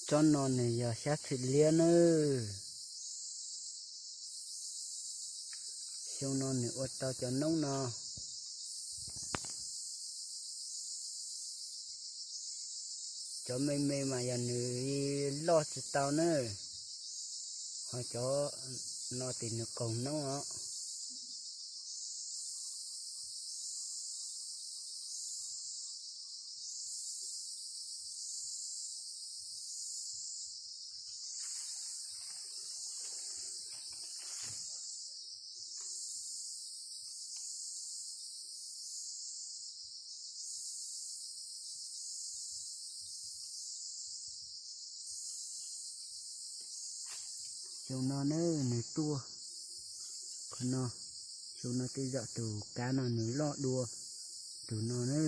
Tsob no nws yog xyab txhwm liab nawb. Xyoo no nws ua tau cov noob no. Cov me me mas yog nws loj tsis tau na, ho cov no ces nws qaug noob os. Xyoo no na nws tuaj qhov no, xyoo no tej zaum tus kab no nws loj dua tus no na.